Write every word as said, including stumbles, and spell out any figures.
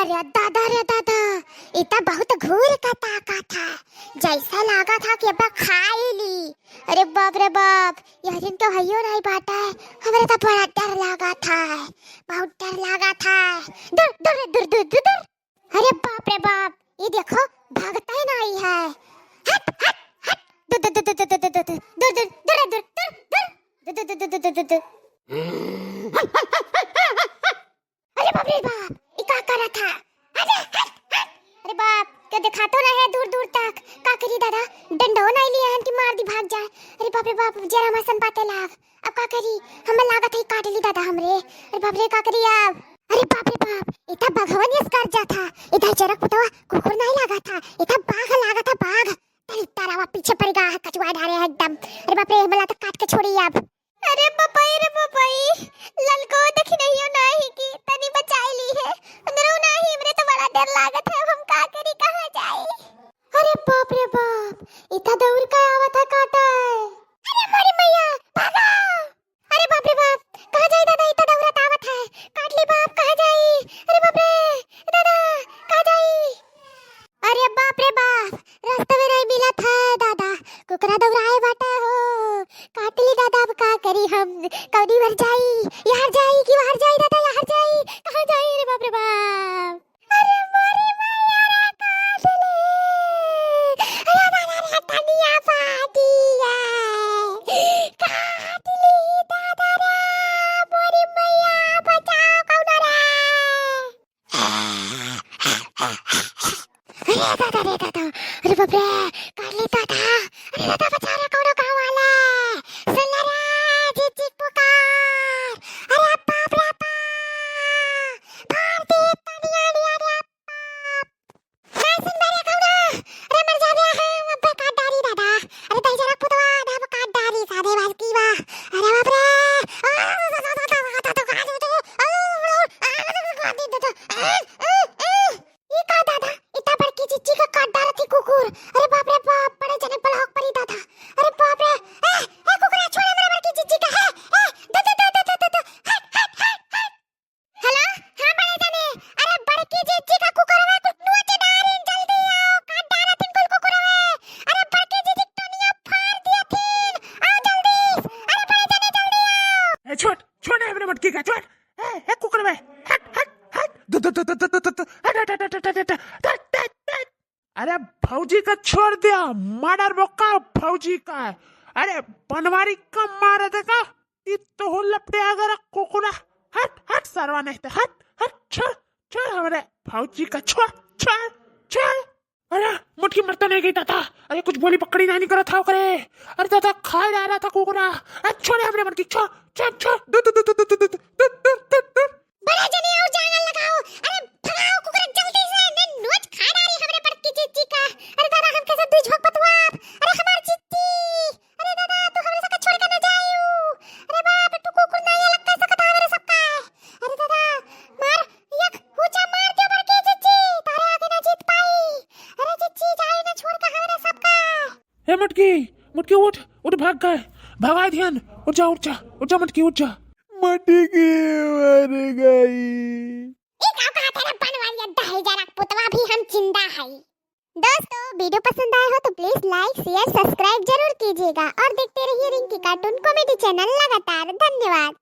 रे दादा, रे दादा, ई त बहुत घूर का ताकत है, जैसा लागत है कि अब खाई ली। अरे बाप रे बाप, यहरिन के हइयो नहीं बाटे, हमरे त बड़ा डर लागत है, बहुत डर लागत है। दूर, दूर, दूर, दूर, दूर, दूर। अरे बाप रे बाप, ई देखो, भागता ही नहीं है। हट, हट, हट। दूर, दूर, दूर, दूर। दूर, दूर, दूर, दूर, दूर। दूर, दूर, दूर, दूर, दूर, दूर। अरे बाप रे बाप, ई का करत है? अरे हट, हट। अरे बाप, के देखातो रहे दूर दूर तक। का करी दादा, डंडो नहीं लिए हन कि मार दी भाग जाए। अरे बाप रे बाप, जरा मसन बाटे लाग। अब का करी, हमें लागत है काट ली दादा हमरे। अरे बाप रे, का करी अब? अरे बाप रे बाप, इता बघवन यस कर जाता। इता जरक पुतवा कुकुर नहीं लागत था, इता बाघ लागत था, बाघ। तनी तारावा पीछे पड़ गया है, कचुआ डारे है एकदम। अरे बाप रे, हमला तो काट के छोड़ी अब। अरे बपई रे बपई, ललको देखी नहीं हो नाही की, तनी बचाई ली है। अंदरो नाही, हमरे तो बड़ा डर लागत है, अब हम का करी, कहाँ जाई? अरे बाप रे बाप, इता दौड़ का आवत है काटा है। अरे मोरी मैया, भागा! अरे बाप रे बाप, कहाँ जाई दादा, इता दौड़त आवत है, काट ली बाप, कहाँ जाई? अरे बाप रे, दादा, कहाँ जाई? अरे बाप रे बाप, रास्ते में नहीं मिलत है दादा, कुकरा दौड़ाए बाटे हो, काट ली दादा, अब का करी हम, कौनी वर जाई, यहाँ जाई कि वहाँ जाई दादा, यहाँ जाई, कहाँ जाई रे बाप रे बाप। अरे मोरी मैया रे, काट ली। अरे दादा रे, तनिया पाती है। काट ली दादा रे, मोरी मैया, बचाओ कौनो रे। अरे दादा रे दादा, अरे बाप रे, काट ली दादा। अरे दादा, बचाओ रे, कौनो गाँव वाला। सुन ले रे, झिझिक पुकार। अरे बाप रे बाप। भारती तनिया निया रे बाप। नहीं सुन बे रे कौनो। अरे मर जा बे हम, अबे काट डारी दादा। अरे तई जरा पुतवा, अब काट डारी सादे बाज की बा। अरे बाप रे। ई का दादा, इतना बड़की जिज्जी का काट डारत ही कुकुर। अरे बाप रे बाप, बड़े जने ब्लॉक परी दादा। अरे बाप रे। ए, ए कुकुरा, छोड़ हमरा बड़की जिज्जी का। ए, ए, दे, दे, दे। हट, हट, हट, हट। हेलो, हाँ बड़े जने, अरे बड़की जिज्जी का कुकुरवा कुछ नोच डारिन, जल्दी आओ, काट डारत हिन कुल कुकुरवा। अरे बड़की जिज्जी टोनिया फाड़ दिया थिन, आओ जल्दी, अरे बड़े जने जल्दी आओ। ए छोड़, छोड़ हमरे मटकी का, छोड़। ए, ए कुकुरवा, हट, हट, हट। दु, दु, दु। हट, हट, हट। अरे भौजी का छोड़ दिया, मर्डर मौका भौजी का। अरे बनवारी का मार देगा, ई तो हो लपटे अगर कुकुरा। हट, हट सरवा नहीं तो, हट, हट, छोड़, छोड़ हमरे भौजी का, छोड़, छोड़, छोड़। अरे मुटकी मरता नहीं गई दादा, अरे कुछ बोली पकड़ी नहीं करत था ओकरे। अरे दादा खाए जा रहा था कुकुरा। अरे छोड़ हमरे मटकी, छोड़, छोड़, छोड़, दु, दु, दु। बड़ा जने आओ, जांगर लगाओ। अरे भगाओ कुकुरा जल्दी से, ने नोच खा डारी हमरे बड़की जिज्जी का। अरे दादा, हम कैसे दुई झोंक पतवा। अरे हमार जिज्जी, अरे दादा, तू हमरे सबका छोड़ के न जायू। अरे बाप, तू कुकुर नहीं अलग कर सकता हमरे सबका। अरे दादा, मार, एक हुचा मार दे बड़की जिज्जी, तारे आगे ना जीत पाई। अरे जिज्जी, जाए ना छोड़ के हमरे सबका। हे मटकी, मटकी उठ, उठ भाग गए, भगाए ध्यान, उठ जा, उठ जा, उठ जा मटकी, उठ जा। मटकी मर गई। ई का कहा तेरा बनवारिया दहेजरा पुतवा भी हम जिंदा हई। दोस्तों, वीडियो पसंद आए हो तो please like, share, subscribe जरूर कीजिएगा और देखते रहिए रिंकी cartoon comedy channel लगातार। धन्यवाद।